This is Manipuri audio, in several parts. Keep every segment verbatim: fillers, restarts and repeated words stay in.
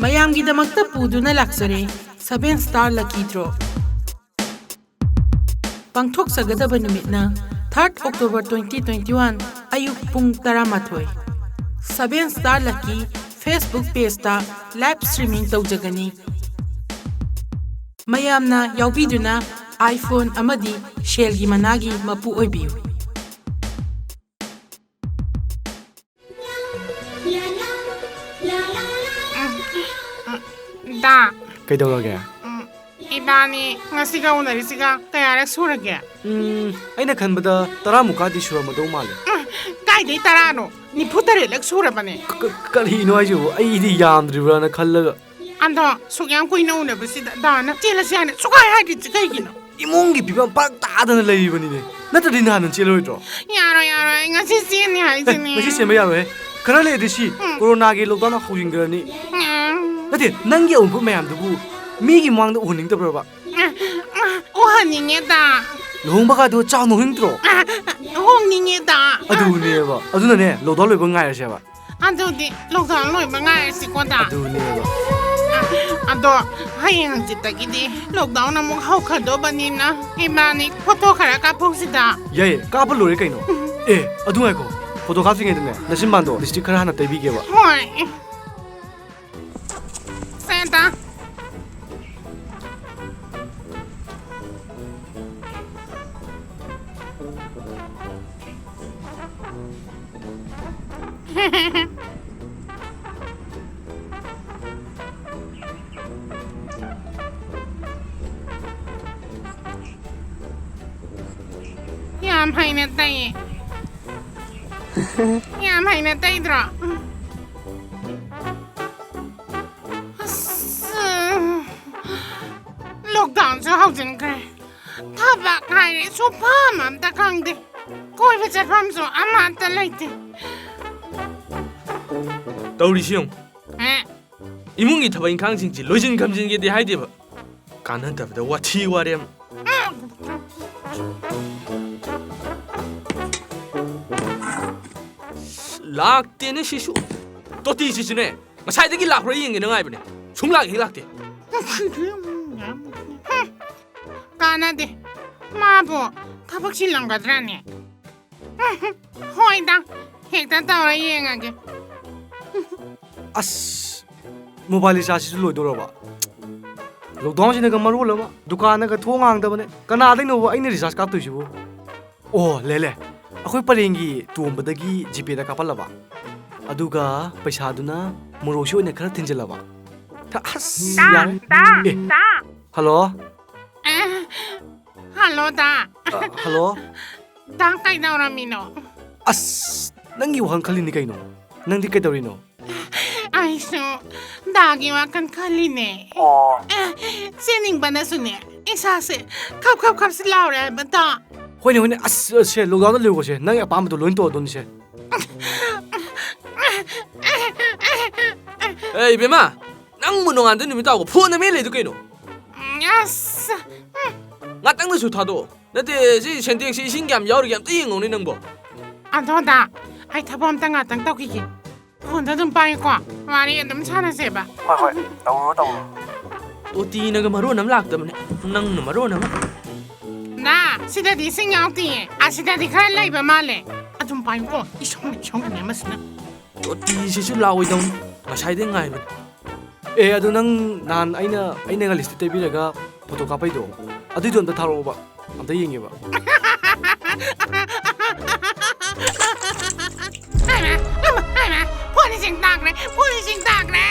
ꯃꯌꯥꯝꯒꯤꯗꯃꯛꯇ ꯄꯨꯗꯨꯅ ꯂꯥꯛꯆꯔꯦ seven star lucky draw꯫ ꯄꯥꯡꯊꯣꯛꯆꯒꯗꯕ ꯅꯨꯃꯤꯠꯅ third October twenty twenty-one ꯑꯌꯨꯛ ꯄꯨꯡ ꯇꯔꯥꯃꯥꯊꯣꯏ꯫ Seven Star Lucky Facebook pageꯇ live streaming ꯇꯧꯖꯒꯅꯤ꯫ ꯃꯌꯥꯝꯅ ꯌꯥꯎꯕꯤꯗꯨꯅ iPhone ꯑꯃꯗꯤ ꯁꯦꯜꯒꯤ ꯃꯅꯥꯒꯤ ꯃꯄꯨ ꯑꯣꯏꯕꯤꯌꯨ꯫ ꯗꯥ꯫ ꯀꯩꯗꯧꯔꯒꯦ? ꯎꯝ, ꯏꯕꯥꯅꯤ ꯉꯁꯤꯒ ꯎꯅꯔꯤꯁꯤꯒ ꯀꯌꯥꯔꯛ ꯁꯨꯔꯒꯦ? ꯎꯝ, ꯑꯩꯅ ꯈꯟꯕꯗ ꯇꯔꯥꯃꯨꯛꯀꯗꯤ ꯁꯨꯔꯝꯃꯗꯧ ꯃꯥꯜꯂꯦ꯫ ꯎꯝ, ꯀꯥꯏꯗꯩ ꯇꯔꯥꯅꯣ? ꯅꯤꯐꯨ ꯇꯔꯦꯠꯂꯛ ꯁꯨꯔꯕꯅꯦ꯫ ꯀ-, ꯀ-, ꯀꯔꯤꯅꯣ ꯍꯥꯏꯁꯤꯕꯨ? ꯑꯩꯗꯤ ꯌꯥꯝꯗ꯭ꯔꯤꯕ꯭ꯔꯥꯅ ꯈꯜꯂꯒ꯫ ꯑꯗꯣ ꯁꯨꯛ ꯌꯥꯝ ꯀꯨꯏꯅ ꯎꯅꯕꯁꯤꯗ ꯗꯥꯅ ꯆꯦꯜꯂꯁꯤ ꯍꯥꯏꯅ ꯁꯨꯛꯍꯥꯏ ꯍꯥꯏꯗ꯭ꯔꯤꯁꯤ ꯀꯩꯒꯤꯅꯣ? ꯏꯃꯨꯡꯒꯤ ꯐꯤꯕꯝ ꯄꯥꯛ ꯇꯥꯗꯅ ꯂꯩꯔꯤꯕꯅꯤꯅꯦ꯫ ꯅꯠꯇ꯭ꯔꯗꯤ ꯅꯍꯥꯟ ꯆꯦꯜꯂꯣꯏꯗ꯭ꯔꯣ? ꯌꯥꯔꯣꯏ, ꯌꯥꯔꯣꯏ, ꯑꯩ ꯉꯁꯤ ꯆꯦꯟꯅꯤ ꯍꯥꯏꯁꯤꯅꯦ꯫ ꯑꯦ, ꯉꯁꯤ ꯆꯦꯟꯕ ꯌꯥꯔꯣꯏꯍꯦ꯫ ꯈꯔ ꯂꯩꯔꯗꯤ ꯁꯤ ꯎꯝ꯫ ꯀꯣꯔꯣꯅꯥꯒꯤ lockdown ꯍꯧꯖꯤꯟꯈ꯭ꯔꯅꯤ꯫ ꯎꯝ꯫ ꯅꯠꯇꯦ, ꯅꯪꯒꯤ ꯑꯎꯟꯄꯣꯠ ꯃꯌꯥꯝꯗꯨꯕꯨ ꯃꯤꯒꯤ ꯃꯃꯥꯡꯗ ꯎꯍꯟꯅꯤꯡꯗꯕ꯭ꯔꯕ? ꯎꯍꯟꯅꯤꯡꯉꯦꯗ꯫ ꯂꯨꯍꯣꯡꯕꯒꯗꯣ ꯆꯥꯎꯅ ꯍꯣꯡꯅꯤꯡꯗ꯭ꯔꯣ? ꯍꯣꯡꯅꯤꯡꯉꯦꯗ꯫ ꯑꯗꯨꯅꯦꯕ꯫ ꯑꯗꯨꯅꯅꯦ, lockdown ꯂꯣꯏꯕ ꯉꯥꯏꯔꯁꯦꯕ꯫ ꯑꯗꯨꯗꯤ lockdown ꯂꯣꯏꯕ ꯉꯥꯏꯔꯁꯤꯀꯣ, ꯗꯥ꯫ ꯑꯗꯨꯅꯦꯕ꯫ ꯑꯗꯣ ꯍꯌꯦꯡ ꯍꯪꯆꯤꯠꯇꯒꯤꯗꯤ lockdown ꯑꯃꯨꯛ ꯍꯧꯈ꯭ꯔꯗꯧꯕꯅꯤꯅ ꯏꯕꯥꯅꯤ photo ꯈꯔ ꯀꯥꯞꯍꯧꯁꯤꯗ꯫ ꯌꯥꯏꯌꯦ, ꯀꯥꯞꯄ ꯂꯣꯏꯔꯦ ꯀꯩꯅꯣ꯫ ꯎꯝ꯫ ꯑꯦ, ꯑꯗꯨ ꯉꯥꯏꯈꯣ, photo ꯀꯥꯞꯇ꯭ꯔꯤꯉꯩꯗꯅꯦ, ꯅꯆꯤꯟꯕꯥꯟꯗꯣ lipstick ꯈꯔ ꯍꯥꯟꯅ ꯇꯩꯕꯤꯒꯦꯕ꯫ ꯍꯣꯏ꯫ ꯁꯦ, ꯗꯥ꯫ ꯌꯥꯝ ꯍꯩꯅ ꯇꯩꯌꯦ꯫ ꯌꯥꯝ ꯍꯩꯅ ꯇꯩꯗ꯭ꯔꯣ? ꯑꯁ, lockdownꯁꯨ ꯍꯧꯖꯤꯟꯈ꯭ꯔꯦ꯫ ꯊꯕꯛ ꯍꯥꯏꯔꯦ ꯁꯨꯐꯝ ꯑꯝꯇ ꯈꯪꯗꯦ꯫ ꯀꯣꯏꯕ ꯆꯠꯐꯝꯁꯨ ꯑꯃꯠꯇ ꯂꯩꯇꯦ꯫ ꯇꯧꯔꯤꯁꯤ ꯌꯦꯡꯉꯨ꯫ ꯑꯦ? ꯏꯃꯨꯡꯒꯤ ꯊꯕꯛ ꯏꯪꯈꯥꯡꯁꯤꯡꯁꯤ ꯂꯣꯏꯁꯤꯟ ꯈꯝꯖꯤꯟꯒꯦꯗꯤ ꯍꯥꯏꯗꯦꯕ꯫ ꯀꯥꯟꯅꯗꯕꯗ ꯋꯥꯊꯤ ꯋꯥꯔꯦꯝ꯫ ꯂꯥꯛꯇꯦꯅꯦ ꯁꯤꯁꯨ꯫ ꯇꯣꯇꯤꯁꯤꯁꯨꯅꯦ, ꯉꯁꯥꯏꯗꯒꯤ ꯂꯥꯛꯄ꯭ꯔꯥ ꯌꯦꯡꯒꯦꯅ ꯉꯥꯏꯕꯅꯦ꯫ ꯁꯨꯡꯂꯥꯛ ꯍꯦꯛ ꯂꯥꯛꯇꯦ꯫ ꯀꯥꯟꯅꯗꯦ꯫ ꯃꯥꯕꯨ ꯊꯕꯛ ꯆꯤꯜꯂꯝꯒꯗ꯭ꯔꯥꯅꯦ? ꯍꯣꯏꯗ, ꯍꯦꯛꯇ ꯇꯧꯔ ꯌꯦꯡꯉꯒꯦ꯫ ꯑꯁ, ꯃꯣꯕꯥꯏꯜ ꯔꯤꯆꯥꯔꯖꯁꯤꯁꯨ ꯂꯣꯏꯗꯣꯔꯕ꯫ ꯂꯣꯛꯗꯥꯎꯟꯁꯤꯅꯒ ꯃꯔꯣꯜ ꯑꯃ, ꯗꯨꯀꯥꯟꯅꯒ ꯊꯣꯡ ꯍꯥꯡꯗꯕꯅꯦ꯫ ꯀꯅꯥꯗꯩꯅꯣꯕ ꯑꯩꯅ ꯔꯤꯆꯥꯔꯖ ꯀꯥꯞꯇꯣꯏꯁꯤꯕꯨ? ꯑꯣ, ꯂꯦ, ꯂꯦ꯫ ꯑꯩꯈꯣꯏ ꯄꯔꯦꯡꯒꯤ ꯇꯣꯝꯕꯗꯒꯤ ꯖꯤꯄꯦꯗ ꯀꯥꯞꯍꯜꯂꯕ꯫ ꯑꯗꯨꯒ ꯄꯩꯁꯥꯗꯨꯅ ꯃꯣꯔꯣꯛꯁꯤ ꯑꯣꯏꯅ ꯈꯔ ꯊꯤꯟꯖꯤꯜꯂꯕ꯫ ꯊ-, ꯑꯁ, ꯗꯥ, ꯌꯥꯔꯦ꯫ ꯗꯥ, ꯑꯦ, ꯗꯥ꯫ ꯍꯜꯂꯣ? ꯑꯦ, ꯍꯜꯂꯣ, ꯗꯥ꯫ ꯑ, ꯍꯜꯂꯣ? ꯗꯥ, ꯀꯩꯗꯧꯔꯝꯃꯤꯅꯣ? ꯑꯁ, ꯅꯪꯒꯤ ꯋꯥꯈꯜ ꯈꯜꯂꯤꯅꯤ ꯀꯩꯅꯣ꯫ ꯅꯪꯗꯤ ꯀꯩꯗꯧꯔꯤꯅꯣ? ꯑꯩꯁꯨ ꯗꯥꯒꯤ ꯋꯥꯈꯜ ꯈꯜꯂꯤꯅꯦ꯫ ꯑꯣ꯫ ꯑꯦ, ꯆꯦꯟꯅꯤꯡꯕꯅꯁꯨꯅꯦ, ꯏꯁꯥꯁꯦ ꯈꯞ ꯈꯞ ꯈꯞꯁꯤ ꯂꯥꯎꯔꯦ ꯍꯥꯏꯕ, ꯗꯥ꯫ ꯍꯣꯏꯅꯦ, ꯍꯣꯏꯅꯦ, ꯑꯁ, ꯑꯁ, ꯁꯦ, ꯂꯣꯛꯗꯥꯎꯟꯗ ꯂꯩꯌꯨꯀꯣ, ꯁꯦ, ꯅꯪꯒꯤ ꯑꯄꯥꯝꯕꯗꯣ ꯂꯣꯏ ꯇꯧꯔꯗꯧꯅꯤ, ꯁꯦ꯫ ꯑꯦ, ꯏꯕꯦꯝꯃ, ꯅꯪꯕꯨ ꯅꯣꯡꯉꯥꯟꯗꯩ ꯅꯨꯃꯤꯠ ꯇꯥꯕꯨ ꯐꯣꯟꯗ ꯃꯦꯠ ꯂꯩꯗꯨ ꯀꯩꯅꯣ? ꯑꯁ꯫ ꯉꯥꯛꯇꯪꯗꯁꯨ ꯊꯥꯗꯣꯛꯑꯣ꯫ ꯅꯠꯇꯦ, ꯁꯤ ꯁꯦꯟꯇꯦꯛꯁꯁꯤ ꯏꯁꯤꯡ ꯀꯌꯥꯝ ꯌꯥꯎꯔꯤꯒꯦ ꯑꯝꯇ ꯌꯦꯡꯉꯧꯅꯦ ꯅꯪꯕꯣ꯫ ꯑꯗꯣ ꯗꯥ, ꯑꯩ ꯊꯕꯛ ꯑꯝꯇ ꯉꯥꯛꯇꯪ ꯇꯧꯈꯤꯒꯦ꯫ ꯐꯣꯟꯗ ꯑꯗꯨꯝ ꯄꯥꯏꯌꯨꯀꯣ, ꯋꯥꯔꯤ ꯑꯗꯨꯝ ꯁꯥꯟꯅꯁꯦꯕ꯫ ꯍꯣꯏ, ꯍꯣꯏ, ꯇꯧꯔꯨꯔꯣ, ꯇꯧꯔꯨꯔꯣ꯫ ꯇꯣꯇꯤꯅꯒ ꯃꯔꯣꯟ ꯑꯃ ꯂꯥꯛꯇꯕꯅꯦ, ꯅꯪꯅ ꯃꯔꯣꯟ ꯑꯃ꯫ ꯅꯥ, ꯁꯤꯗꯗꯤ ꯏꯁꯤꯡ ꯌꯥꯎꯗꯤꯌꯦ, ꯑꯁꯤꯗꯗꯤ ꯈꯔ ꯂꯩꯕ ꯃꯥꯜꯂꯦ꯫ ꯑꯗꯨꯝ ꯄꯥꯏꯌꯨꯀꯣ, ꯏꯁꯧꯅ ꯏꯁꯧꯅꯅꯦ ꯃꯁꯤꯅ꯫ ꯇꯣꯇꯤꯁꯤꯁꯨ ꯂꯥꯛꯑꯣꯏꯗꯧꯅꯤ, ꯉꯁꯥꯏꯗꯩ ꯉꯥꯏꯕꯅꯤ꯫ ꯑꯦ, ꯑꯗꯨ ꯅꯪ ꯅꯍꯥꯟ ꯑꯩꯅ, ꯑꯩꯅꯒ ꯂꯤꯞꯁꯇꯤꯛ ꯇꯩꯕꯤꯔꯒ ꯐꯣꯇꯣ ꯀꯥꯞꯄꯩꯗꯣ, ꯑꯗꯨꯏꯗꯣ ꯑꯝꯇ ꯊꯥꯔꯛꯑꯣꯕ, ꯑꯝꯇ ꯌꯦꯡꯒꯦꯕ꯫ ꯍꯩꯃꯥ, ꯍꯩꯃꯥ, ꯍꯩꯃꯥ, ꯐꯣꯟ ꯏꯁꯤꯡ ꯇꯥꯈ꯭ꯔꯦ, ꯐꯣꯟ ꯏꯁꯤꯡ ꯇꯥꯈ꯭ꯔꯦ꯫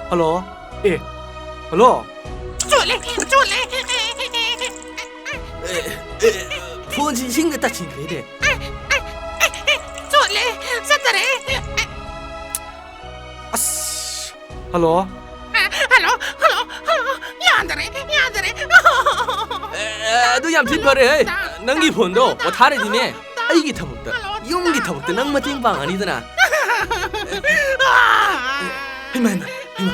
ꯍꯜꯂꯣ? ꯑꯦ, ꯍꯜꯂꯣ? ꯆꯣꯠꯂꯦ, ꯆꯣꯠꯂꯦ꯫ ꯑꯦ, ꯑꯦ, ꯐꯣꯟꯁꯤ ꯏꯁꯤꯡꯗ ꯇꯥꯁꯤꯟꯈ꯭ꯔꯦꯅꯦ꯫ ꯆꯣꯠꯂꯦ, ꯆꯠꯇꯔꯦ꯫ ꯑꯁ, ꯍꯜꯂꯣ? ꯍꯜꯂꯣ, ꯍꯜꯂꯣ, ꯍꯜꯂꯣ, ꯌꯥꯗꯔꯦ, ꯌꯥꯗꯔꯦ꯫ ꯑꯦ, ꯑꯗꯨ ꯌꯥꯝ ꯊꯤ ꯐꯔꯦ, ꯍꯦ꯫ ꯅꯪꯒꯤ ꯐꯣꯟꯗꯣ ꯄꯣꯊꯥꯔꯗꯤꯅꯦ, ꯑꯩꯒꯤ ꯊꯕꯛꯇ, ꯌꯨꯝꯒꯤ ꯊꯕꯛꯇ ꯅꯪ ꯃꯇꯦꯡ ꯄꯥꯡꯉꯅꯤꯗꯅ꯫ ꯍꯩꯃꯥ, ꯍꯩꯃꯥ, ꯍꯩꯃꯥ꯫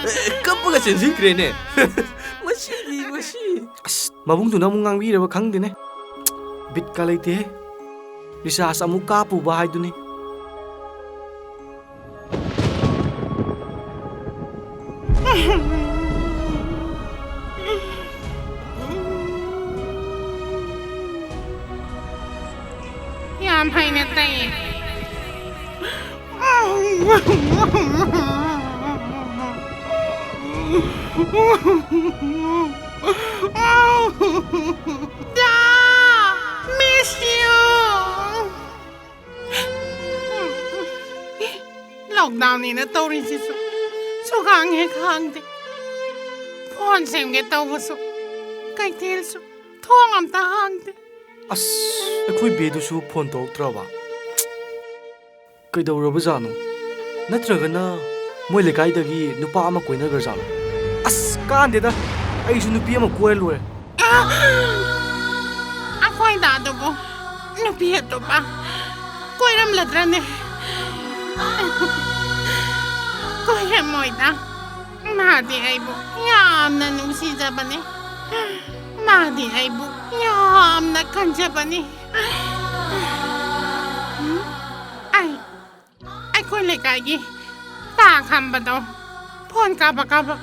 ꯑꯦ, ꯀꯞꯄꯒ ꯆꯦꯟꯁꯤꯟꯈ꯭ꯔꯦꯅꯦ꯫ ꯃꯁꯤꯗꯤ, ꯃꯁꯤ꯫ ꯑꯁ, ꯃꯕꯨꯡꯗꯨꯅ ꯑꯃꯨꯛ ꯉꯥꯡꯕꯤꯔꯕ ꯈꯪꯗꯦꯅꯦ꯫ ꯕꯤꯠꯀ ꯂꯩꯇꯦꯍꯦ꯫ ꯔꯤꯆꯥꯔꯖ ꯑꯃꯨꯛ ꯀꯥꯞꯄꯨꯕ ꯍꯥꯏꯗꯨꯅꯤ꯫ ꯌꯥꯝ ꯍꯩꯅ ꯇꯩꯌꯦ꯫ Da, miss you. Lockdownꯅꯤꯅ ꯇꯧꯔꯤꯁꯤꯁꯨ ꯁꯨꯈꯥꯡ ꯍꯦꯛ ꯍꯥꯡꯗꯦ꯫ ꯐꯣꯟ ꯁꯦꯝꯒꯦ ꯇꯧꯕꯁꯨ ꯀꯩꯊꯦꯜꯁꯨ ꯊꯣꯡ ꯑꯝꯇ ꯍꯥꯡꯗꯦ꯫ ꯑꯁ, ꯑꯩꯈꯣꯏ ꯕꯦꯗꯨꯁꯨ ꯐꯣꯟ ꯇꯧꯔꯛꯇ꯭ꯔꯕ? ꯀꯩꯗꯧꯔꯕꯖꯥꯠꯅꯣ? ꯅꯠꯇ꯭ꯔꯒꯅ ꯃꯣꯏ ꯂꯩꯀꯥꯏꯗꯒꯤ ꯅꯨꯄꯥ ꯑꯃ ꯀꯣꯏꯅꯈ꯭ꯔꯖꯥꯠꯂꯣ? ꯑꯁ, ꯀꯥꯟꯗꯦꯗ, ꯑꯩꯁꯨ ꯅꯨꯄꯤ ꯑꯃ ꯀꯣꯏꯔ ꯂꯣꯏꯔꯦ꯫ ꯑꯩꯈꯣꯏ ꯗꯥꯗꯨꯕꯨ ꯅꯨꯄꯤ ꯑꯇꯣꯞꯄ ꯀꯣꯏꯔꯝꯂꯗ꯭ꯔꯅꯦ? ꯀꯣꯏꯔꯝꯃꯣꯏꯗ꯫ ꯃꯥꯗꯤ ꯑꯩꯕꯨ ꯌꯥꯝꯅ ꯅꯨꯡꯁꯤꯖꯕꯅꯤ꯫ ꯃꯥꯗꯤ ꯑꯩꯕꯨ ꯌꯥꯝꯅ ꯈꯟꯖꯕꯅꯤ꯫ ꯎꯝ, ꯑꯩ ꯑꯩꯈꯣꯏ ꯂꯩꯀꯥꯏꯒꯤ ꯇꯥ ꯈꯝꯕꯗꯣ ꯐꯣꯟ ꯀꯥꯞꯄ ꯀꯥꯞꯄ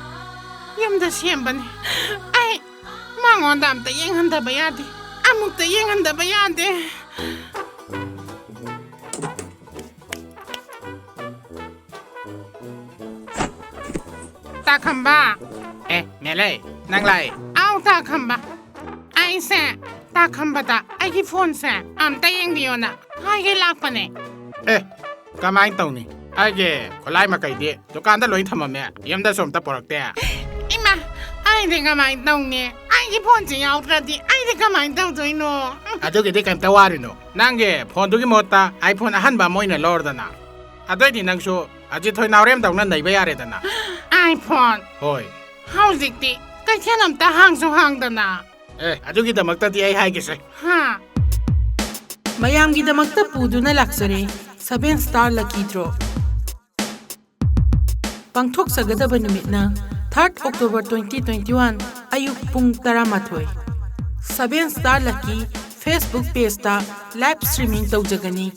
ꯌꯨꯝꯗ ꯁꯦꯝꯕꯅꯤ꯫ ꯑꯩ ꯃꯉꯣꯟꯗ ꯑꯝꯇ ꯌꯦꯡꯍꯟꯗꯕ ꯌꯥꯗꯦ꯫ ꯑꯃꯨꯛꯇ ꯌꯦꯡꯍꯟꯗꯕ ꯌꯥꯗꯦ꯫ ꯇꯥ ꯈꯝꯕ꯫ ꯑꯦ, ꯃꯦꯂꯩ, ꯅꯪ ꯂꯥꯛꯑꯦ꯫ ꯑꯥꯎ, ꯇꯥ ꯈꯝꯕ꯫ ꯑꯩꯁꯦ ꯇꯥ ꯈꯝꯕꯗ ꯑꯩꯒꯤ ꯐꯣꯟꯁꯦ ꯑꯝꯇ ꯌꯦꯡꯕꯤꯌꯣꯅ ꯍꯥꯏꯒꯦ ꯂꯥꯛꯄꯅꯦ꯫ ꯑꯦ, ꯀꯃꯥꯏꯅ ꯇꯧꯅꯤ? ꯑꯩꯒꯤ ꯈꯨꯠꯂꯥꯏ ꯃꯈꯩꯗꯤ ꯗꯨꯀꯥꯟꯗ ꯂꯣꯏ ꯊꯝꯃꯝꯃꯦ, ꯌꯨꯝꯗꯁꯨ ꯑꯝꯇ ꯄꯨꯔꯛꯇꯦ꯫ ꯏꯃꯥ, ꯑꯩꯗꯤ ꯀꯃꯥꯏꯅ ꯇꯧꯅꯤ? ꯑꯩꯒꯤ ꯐꯣꯟꯁꯦ ꯌꯥꯎꯗ꯭ꯔꯗꯤ ꯑꯩꯗꯤ ꯀꯃꯥꯏꯅ ꯇꯧꯗꯣꯏꯅꯣ? ꯑꯗꯨꯒꯤꯗꯤ ꯀꯩꯝꯇ ꯋꯥꯔꯨꯅꯨ, ꯅꯪꯒꯤ ꯐꯣꯟꯗꯨꯒꯤ ꯃꯍꯨꯠꯇ iPhone ꯑꯍꯟꯕ ꯑꯃ ꯑꯣꯏꯅ ꯂꯧꯔꯗꯅ꯫ ꯑꯗꯨꯑꯣꯏꯗꯤ ꯅꯪꯁꯨ ꯑꯖꯤꯠ ꯍꯣꯏ ꯅꯥꯎꯔꯦꯝꯗꯧꯅ ꯅꯩꯕ ꯌꯥꯔꯦꯗꯅ꯫ iPhone? ꯍꯣꯏ꯫ ꯍꯧꯖꯤꯛꯇꯤ ꯀꯩꯊꯦꯜ ꯑꯝꯇ ꯍꯥꯡꯁꯨ ꯍꯥꯡꯗꯅ꯫ ꯑꯦ, ꯑꯗꯨꯒꯤꯗꯃꯛꯇꯗꯤ ꯑꯩ ꯍꯥꯏꯒꯦꯁꯦ꯫ ꯍꯥ? ꯃꯌꯥꯝꯒꯤꯗꯃꯛꯇ ꯄꯨꯗꯨꯅ ꯂꯥꯛꯆꯔꯦ Seven Star Lucky Draw꯫ ꯄꯥꯡꯊꯣꯛꯆꯒꯗꯕ ꯅꯨꯃꯤꯠꯅ third October twenty twenty-one ꯑꯌꯨꯛ ꯄꯨꯡ ꯇꯔꯥꯃꯥꯊꯣꯏ꯫ Seven Star Lucky Facebook pageꯇ live streaming ꯇꯧꯖꯒꯅꯤ꯫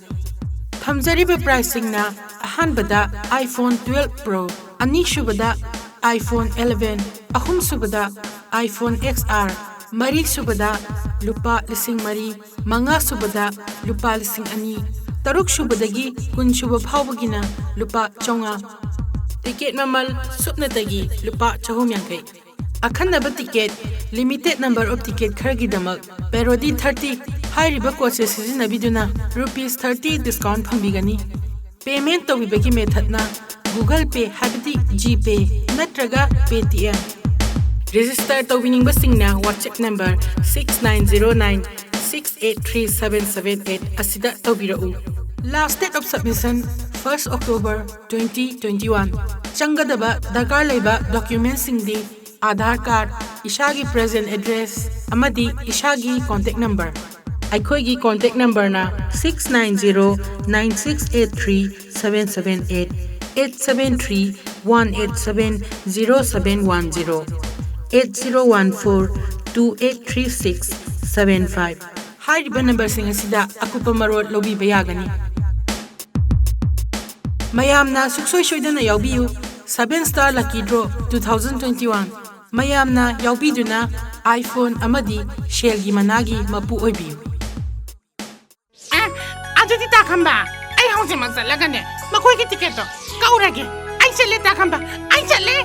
ꯊꯝꯖꯔꯤꯕ prizeꯁꯤꯡꯅ ꯑꯍꯥꯟꯕꯗ iPhone twelve Pro, ꯑꯅꯤꯁꯨꯕꯗ iPhone eleven, ꯑꯍꯨꯝꯁꯨꯕꯗ iPhone X R, ꯃꯔꯤꯁꯨꯕꯗ ꯂꯨꯄꯥ ꯂꯤꯁꯤꯡ ꯃꯔꯤ, ꯃꯉꯥꯁꯨꯕꯗ ꯂꯨꯄꯥ ꯂꯤꯁꯤꯡ ꯑꯅꯤ, ꯇꯔꯨꯛꯁꯨꯕꯗꯒꯤ ꯀꯨꯟꯁꯨꯕ ꯐꯥꯎꯕꯒꯤꯅ ꯂꯨꯄꯥ ꯆꯥꯝꯃꯉꯥ꯫ ꯇꯤꯀꯦꯠ ꯃꯃꯜ ꯁꯨꯞꯅꯇꯒꯤ ꯂꯨꯄꯥ ꯆꯍꯨꯝ ꯌꯥꯡꯈꯩ꯫ ꯑꯈꯟꯅꯕ ticket, limited number of ticket ꯈꯔꯒꯤꯗꯃꯛ Parody thirty ꯍꯥꯏꯔꯤꯕ code ꯁꯦ ꯁꯤꯖꯤꯟꯅꯕꯤꯗꯨꯅ rupees thirty discount ꯐꯪꯕꯤꯒꯅꯤ꯫ Payment ꯇꯧꯕꯤꯕꯒꯤ methodꯅ Google Pay ꯍꯥꯏꯕꯗꯤ GPay ꯅꯠꯇ꯭ꯔꯒ Paytm꯫ Register ꯇꯧꯕꯤꯅꯤꯡꯕꯁꯤꯡꯅ WhatsApp number six nine zero nine six eight three seven seven eight ꯑꯁꯤꯗ ꯇꯧꯕꯤꯔꯛꯎ꯫ Last date of submission first October twenty twenty-one꯫ ꯆꯪꯒꯗꯕ ꯗꯔꯀꯥꯔ ꯂꯩꯕ documentꯁꯤꯡꯗꯤ Aadhaar card, ꯏꯁꯥꯒꯤ present address ꯑꯃꯗꯤ ꯏꯁꯥꯒꯤ contact number꯫ ꯑꯩꯈꯣꯏꯒꯤ contact numberꯅ six nine zero nine six eight three seven seven eight, eight seven three one eight seven zero seven one zero, eight zero one four two eight three six seven five꯫ ꯍꯥꯏꯔꯤꯕ numberꯁꯤꯡ ꯑꯁꯤꯗ ꯑꯀꯨꯞꯄ ꯃꯔꯣꯜ ꯂꯧꯕꯤꯕ ꯌꯥꯒꯅꯤ꯫ ꯃꯌꯥꯝꯅ ꯁꯨꯡꯁꯣꯏ ꯁꯣꯏꯗꯅ ꯌꯥꯎꯕꯤꯌꯨ꯫ Seven Star Lucky Draw two thousand twenty-one꯫ ꯃꯌꯥꯝꯅ ꯌꯥꯎꯕꯤꯗꯨꯅ iPhone ꯑꯃꯗꯤ ꯁꯦꯜꯒꯤ ꯃꯅꯥꯒꯤ ꯃꯄꯨ ꯑꯣꯏꯕꯤꯌꯨ꯫ ꯑꯦ, ꯑꯗꯨꯗꯤ ꯇꯥ ꯈꯝꯕ, ꯑꯩ ꯍꯧꯖꯤꯛꯃꯛ ꯆꯠꯂꯒꯅꯦ ꯃꯈꯣꯏꯒꯤ ꯇꯤꯀꯦꯠꯇꯣ ꯀꯛꯎꯔꯒꯦ꯫ ꯑꯩ ꯆꯠꯂꯦ ꯇꯥ ꯈꯝꯕ, ꯑꯩ ꯆꯠꯂꯦ꯫